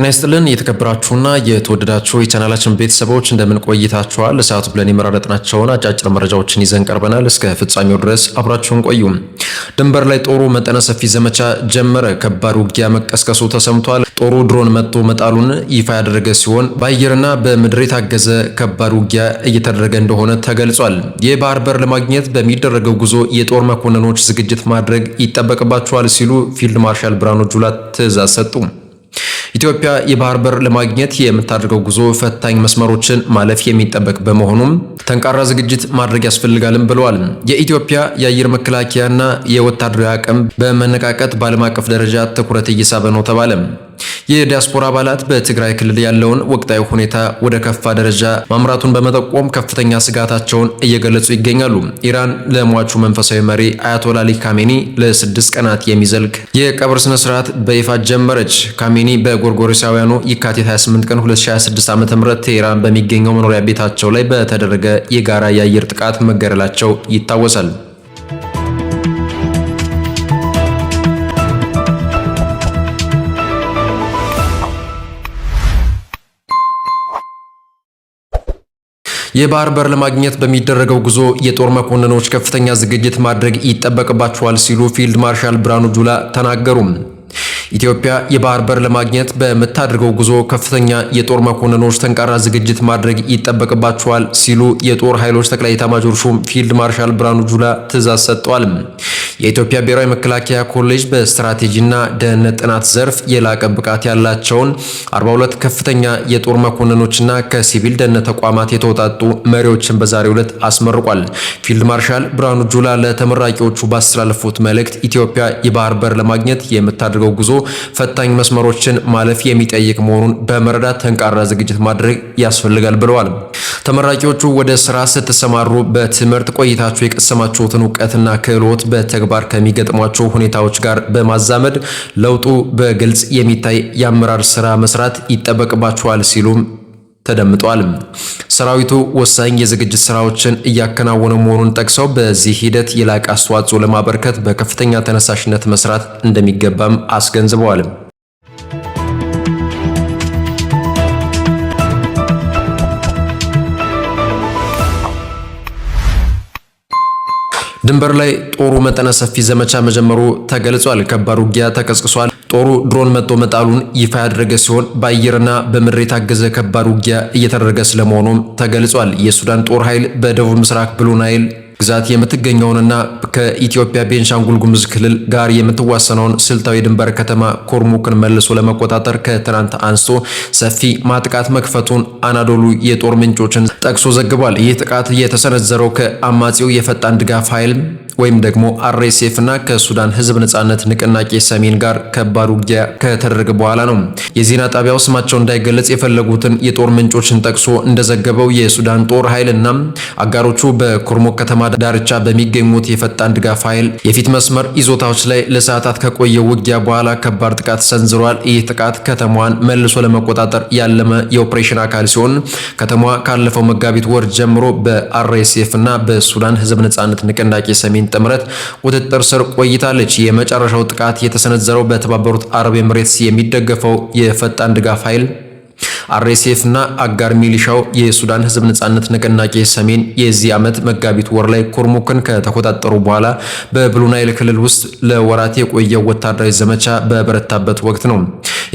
ጤና ይስጥልን የተከበራችሁና የተወደዳችሁ የቻናላችን ቤተሰቦች፣ እንደምን ቆይታችኋል? ለሰዓቱ ብለን የመራረጥናቸውን አጫጭር መረጃዎችን ይዘን ቀርበናል። እስከ ፍጻሜው ድረስ አብራችሁን ቆዩ። ድንበር ላይ ጦሩ መጠነ ሰፊ ዘመቻ ጀመረ። ከባድ ውጊያ መቀስቀሱ ተሰምቷል። ጦሩ ድሮን መጥቶ መጣሉን ይፋ ያደረገ ሲሆን በአየርና በምድር የታገዘ ከባድ ውጊያ እየተደረገ እንደሆነ ተገልጿል። የባህር በር ለማግኘት በሚደረገው ጉዞ የጦር መኮንኖች ዝግጅት ማድረግ ይጠበቅባቸዋል ሲሉ ፊልድ ማርሻል ብርሃኑ ጁላ ትዕዛዝ ሰጡ። ኢትዮጵያ የባህር በር ለማግኘት የምታደርገው ጉዞ ፈታኝ መስመሮችን ማለፍ የሚጠበቅ በመሆኑም ጠንካራ ዝግጅት ማድረግ ያስፈልጋልም ብለዋል። የኢትዮጵያ የአየር መከላከያና የወታደራዊ አቅም በመነቃቀት በዓለም አቀፍ ደረጃ ትኩረት እየሳበ ነው ተባለ። የዲያስፖራ አባላት በትግራይ ክልል ያለውን ወቅታዊ ሁኔታ ወደ ከፋ ደረጃ ማምራቱን በመጠቆም ከፍተኛ ስጋታቸውን እየገለጹ ይገኛሉ። ኢራን ለሟቹ መንፈሳዊ መሪ አያቶላ አሊ ካሜኒ ለ6 ቀናት የሚዘልቅ የቀብር ስነ ስርዓት በይፋ ጀመረች። ካሜኒ በጎርጎሮሳውያኑ የካቲት 28 ቀን 2026 ዓ.ም ቴሄራን በሚገኘው መኖሪያ ቤታቸው ላይ በተደረገ የጋራ የአየር ጥቃት መገደላቸው ይታወሳል። የባህር በር ለማግኘት በሚደረገው ጉዞ የጦር መኮንኖች ከፍተኛ ዝግጅት ማድረግ ይጠበቅባቸዋል ሲሉ ፊልድ ማርሻል ብርሃኑ ጁላ ተናገሩ። ኢትዮጵያ የባህር በር ለማግኘት በምታደርገው ጉዞ ከፍተኛ የጦር መኮንኖች ጠንካራ ዝግጅት ማድረግ ይጠበቅባቸዋል ሲሉ የጦር ኃይሎች ጠቅላይ ኤታማዦር ሹም ፊልድ ማርሻል ብርሃኑ ጁላ ትዕዛዝ ሰጥተዋል። የኢትዮጵያ ብሔራዊ መከላከያ ኮሌጅ በስትራቴጂና ደህንነት ጥናት ዘርፍ የላቀ ብቃት ያላቸውን 42 ከፍተኛ የጦር መኮንኖችና ከሲቪል ደህንነት ተቋማት የተውጣጡ መሪዎችን በዛሬው ዕለት አስመርቋል። ፊልድ ማርሻል ብርሃኑ ጁላ ለተመራቂዎቹ ባስተላለፉት መልእክት ኢትዮጵያ የባህር በር ለማግኘት የምታደርገው ጉዞ ፈታኝ መስመሮችን ማለፍ የሚጠይቅ መሆኑን በመረዳት ጠንካራ ዝግጅት ማድረግ ያስፈልጋል ብለዋል። ተመራቂዎቹ ወደ ስራ ስትሰማሩ በትምህርት ቆይታችሁ የቀሰማችሁትን እውቀትና ክህሎት በተግባር ከሚገጥሟቸው ሁኔታዎች ጋር በማዛመድ ለውጡ በግልጽ የሚታይ የአመራር ስራ መስራት ይጠበቅባችኋል ሲሉም ተደምጧል። ሰራዊቱ ወሳኝ የዝግጅት ስራዎችን እያከናወነ መሆኑን ጠቅሰው በዚህ ሂደት የላቀ አስተዋጽኦ ለማበርከት በከፍተኛ ተነሳሽነት መስራት እንደሚገባም አስገንዝበዋል። ድንበር ላይ ጦሩ መጠነ ሰፊ ዘመቻ መጀመሩ ተገልጿል። ከባድ ውጊያ ተቀስቅሷል። ጦሩ ድሮን መጥቶ መጣሉን ይፋ ያደረገ ሲሆን በአየርና በምድር የታገዘ ከባድ ውጊያ እየተደረገ ስለመሆኑም ተገልጿል። የሱዳን ጦር ኃይል በደቡብ ምስራቅ ብሉ ናይል ግዛት የምትገኘውንና ከኢትዮጵያ ቤንሻንጉል ጉሙዝ ክልል ጋር የምትዋሰነውን ስልታዊ ድንበር ከተማ ኮርሙክን መልሶ ለመቆጣጠር ከትናንት አንስቶ ሰፊ ማጥቃት መክፈቱን አናዶሉ የጦር ምንጮችን ጠቅሶ ዘግቧል። ይህ ጥቃት የተሰነዘረው ከአማጺው የፈጣን ድጋፍ ኃይል ወይም ደግሞ አርኤስኤፍ እና ከሱዳን ህዝብ ነጻነት ንቅናቄ ሰሜን ጋር ከባድ ውጊያ ከተደረገ በኋላ ነው። የዜና ጣቢያው ስማቸው እንዳይገለጽ የፈለጉትን የጦር ምንጮችን ጠቅሶ እንደዘገበው የሱዳን ጦር ኃይል እና አጋሮቹ በኩርሙክ ከተማ ዳርቻ በሚገኙት የፈጣን ድጋፍ ኃይል የፊት መስመር ይዞታዎች ላይ ለሰዓታት ከቆየው ውጊያ በኋላ ከባድ ጥቃት ሰንዝሯል። ይህ ጥቃት ከተማዋን መልሶ ለመቆጣጠር ያለመ የኦፕሬሽን አካል ሲሆን ከተማዋ ካለፈው መጋቢት ወር ጀምሮ በአርኤስኤፍ እና በሱዳን ህዝብ ነጻነት ንቅናቄ ሰሜን ጥምረት ቁጥጥር ስር ቆይታለች። የመጨረሻው ጥቃት የተሰነዘረው በተባበሩት አረብ ኤምሬትስ የሚደገፈው የፈጣን ድጋፍ ኃይል አርኤስኤፍ እና አጋር ሚሊሻው የሱዳን ህዝብ ነጻነት ንቅናቄ ሰሜን የዚህ ዓመት መጋቢት ወር ላይ ኩርሙክን ከተቆጣጠሩ በኋላ በብሉ ናይል ክልል ውስጥ ለወራት የቆየው ወታደራዊ ዘመቻ በበረታበት ወቅት ነው።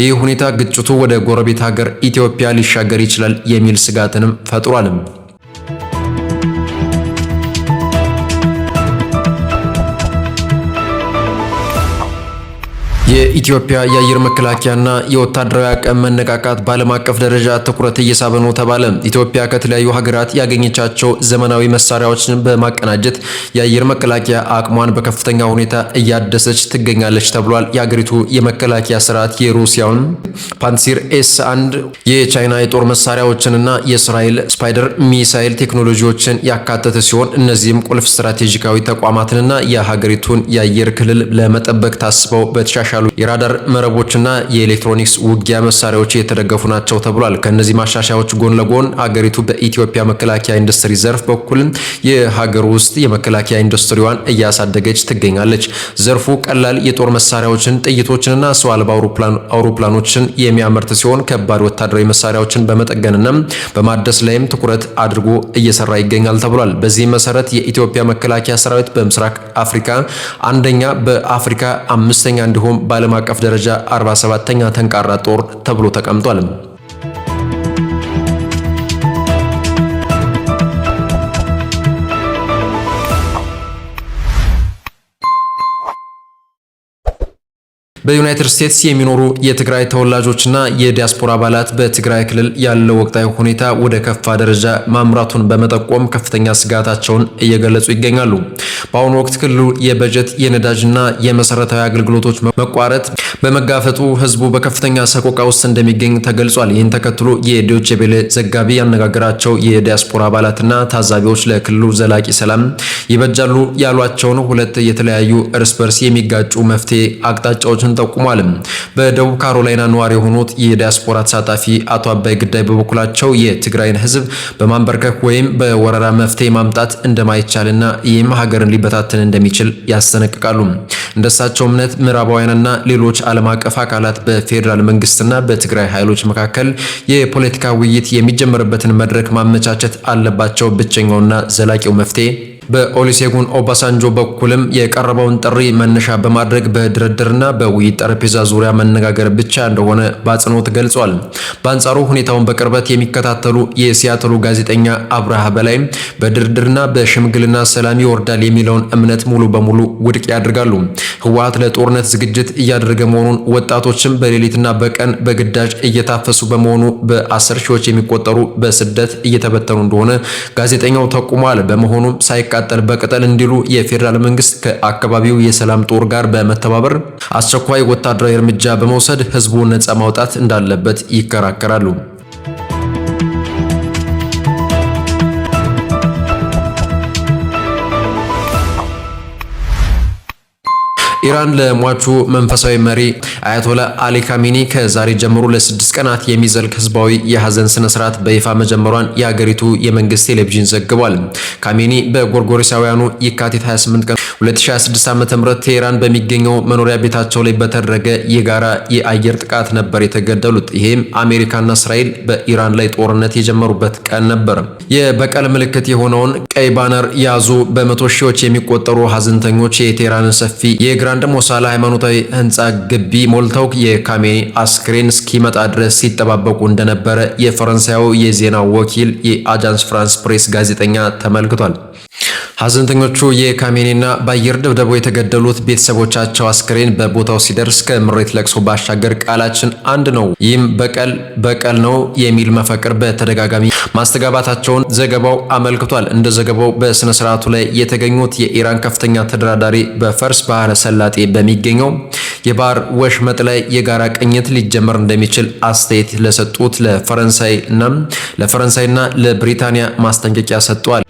ይህ ሁኔታ ግጭቱ ወደ ጎረቤት ሀገር ኢትዮጵያ ሊሻገር ይችላል የሚል ስጋትንም ፈጥሯል። የኢትዮጵያ የአየር መከላከያና የወታደራዊ አቅም መነቃቃት በዓለም አቀፍ ደረጃ ትኩረት እየሳበ ነው ተባለ። ኢትዮጵያ ከተለያዩ ሀገራት ያገኘቻቸው ዘመናዊ መሳሪያዎችን በማቀናጀት የአየር መከላከያ አቅሟን በከፍተኛ ሁኔታ እያደሰች ትገኛለች ተብሏል። የሀገሪቱ የመከላከያ ስርዓት የሩሲያውን ፓንሲር ኤስ 1፣ የቻይና የጦር መሳሪያዎችንና የእስራኤል ስፓይደር ሚሳይል ቴክኖሎጂዎችን ያካተተ ሲሆን እነዚህም ቁልፍ ስትራቴጂካዊ ተቋማትንና የሀገሪቱን የአየር ክልል ለመጠበቅ ታስበው በተሻሻሉ የተሻሻሉ የራዳር መረቦችና የኤሌክትሮኒክስ ውጊያ መሳሪያዎች የተደገፉ ናቸው ተብሏል። ከእነዚህ ማሻሻያዎች ጎን ለጎን አገሪቱ በኢትዮጵያ መከላከያ ኢንዱስትሪ ዘርፍ በኩል የሀገር ውስጥ የመከላከያ ኢንዱስትሪዋን እያሳደገች ትገኛለች። ዘርፉ ቀላል የጦር መሳሪያዎችን፣ ጥይቶችንና ሰው አልባ አውሮፕላኖችን የሚያመርት ሲሆን ከባድ ወታደራዊ መሳሪያዎችን በመጠገንና በማደስ ላይም ትኩረት አድርጎ እየሰራ ይገኛል ተብሏል። በዚህ መሰረት የኢትዮጵያ መከላከያ ሰራዊት በምስራቅ አፍሪካ አንደኛ፣ በአፍሪካ አምስተኛ እንዲሁም በዓለም አቀፍ ደረጃ 47ኛ ጠንካራ ጦር ተብሎ ተቀምጧል። በዩናይትድ ስቴትስ የሚኖሩ የትግራይ ተወላጆችና የዲያስፖራ አባላት በትግራይ ክልል ያለው ወቅታዊ ሁኔታ ወደ ከፋ ደረጃ ማምራቱን በመጠቆም ከፍተኛ ስጋታቸውን እየገለጹ ይገኛሉ። በአሁኑ ወቅት ክልሉ የበጀት፣ የነዳጅና የመሰረታዊ አገልግሎቶች መቋረጥ በመጋፈጡ ህዝቡ በከፍተኛ ሰቆቃ ውስጥ እንደሚገኝ ተገልጿል። ይህን ተከትሎ የዶይቼ ቬለ ዘጋቢ ያነጋገራቸው የዲያስፖራ አባላትና ታዛቢዎች ለክልሉ ዘላቂ ሰላም ይበጃሉ ያሏቸውን ሁለት የተለያዩ እርስ በርስ የሚጋጩ መፍትሄ አቅጣጫዎችን ጠቁሟል። በደቡብ ካሮላይና ነዋሪ የሆኑት የዲያስፖራ ተሳታፊ አቶ አባይ ግዳይ በበኩላቸው የትግራይን ህዝብ በማንበርከክ ወይም በወረራ መፍትሄ ማምጣት እንደማይቻልና ይህም ሀገርን ሊበታተን እንደሚችል ያስጠነቅቃሉ። እንደሳቸው እምነት ምዕራባውያንና ሌሎች ዓለም አቀፍ አካላት በፌዴራል መንግስትና በትግራይ ኃይሎች መካከል የፖለቲካ ውይይት የሚጀመርበትን መድረክ ማመቻቸት አለባቸው። ብቸኛውና ዘላቂው መፍትሄ በኦሉሴጉን ኦባሳንጆ በኩልም የቀረበውን ጥሪ መነሻ በማድረግ በድርድርና በውይይት ጠረጴዛ ዙሪያ መነጋገር ብቻ እንደሆነ በአጽንኦት ገልጿል። በአንጻሩ ሁኔታውን በቅርበት የሚከታተሉ የሲያትሉ ጋዜጠኛ አብርሃ በላይ በድርድርና በሽምግልና ሰላም ይወርዳል የሚለውን እምነት ሙሉ በሙሉ ውድቅ ያደርጋሉ። ህወሓት ለጦርነት ዝግጅት እያደረገ መሆኑን፣ ወጣቶችም በሌሊትና በቀን በግዳጅ እየታፈሱ በመሆኑ በአስር ሺዎች የሚቆጠሩ በስደት እየተበተኑ እንደሆነ ጋዜጠኛው ጠቁሟል። በመሆኑም ሳይቃጠል በቅጠል እንዲሉ የፌዴራል መንግስት ከአካባቢው የሰላም ጦር ጋር በመተባበር አስቸኳይ ወታደራዊ እርምጃ በመውሰድ ህዝቡን ነጻ ማውጣት እንዳለበት ይከራከራሉ። ኢራን ለሟቹ መንፈሳዊ መሪ አያቶላ አሊ ካሚኒ ከዛሬ ጀምሮ ለ6 ቀናት የሚዘልቅ ህዝባዊ የሀዘን ስነ ስርዓት በይፋ መጀመሯን የሀገሪቱ የመንግስት ቴሌቪዥን ዘግቧል። ካሚኒ በጎርጎሮሳውያኑ የካቲት 28 ቀን 2026 ዓ.ም ቴሄራን በሚገኘው መኖሪያ ቤታቸው ላይ በተደረገ የጋራ የአየር ጥቃት ነበር የተገደሉት። ይህም አሜሪካና እስራኤል በኢራን ላይ ጦርነት የጀመሩበት ቀን ነበር። የበቀል ምልክት የሆነውን ቀይ ባነር የያዙ በመቶ ሺዎች የሚቆጠሩ ሀዘንተኞች የቴሄራንን ሰፊ የግራንድ ሞሳላ ሃይማኖታዊ ህንፃ ግቢ ሞልተው የካሜኒ አስክሬን እስኪመጣ ድረስ ሲጠባበቁ እንደነበረ የፈረንሳዩ የዜና ወኪል የአጃንስ ፍራንስ ፕሬስ ጋዜጠኛ ተመልክቷል። ሀዘንተኞቹ የካሜኒና በአየር ድብደባው የተገደሉት ቤተሰቦቻቸው አስክሬን በቦታው ሲደርስ ከምሬት ለቅሶ ባሻገር ቃላችን አንድ ነው፣ ይህም በቀል በቀል ነው የሚል መፈክር በተደጋጋሚ ማስተጋባታቸውን ዘገባው አመልክቷል። እንደ ዘገባው በስነ ስርዓቱ ላይ የተገኙት የኢራን ከፍተኛ ተደራዳሪ በፋርስ ባህረ ሰላጤ በሚገኘው የባህር ወሽመጥ ላይ የጋራ ቅኝት ሊጀመር እንደሚችል አስተያየት ለሰጡት ለፈረንሳይና ለብሪታንያ ማስጠንቀቂያ ሰጥቷል።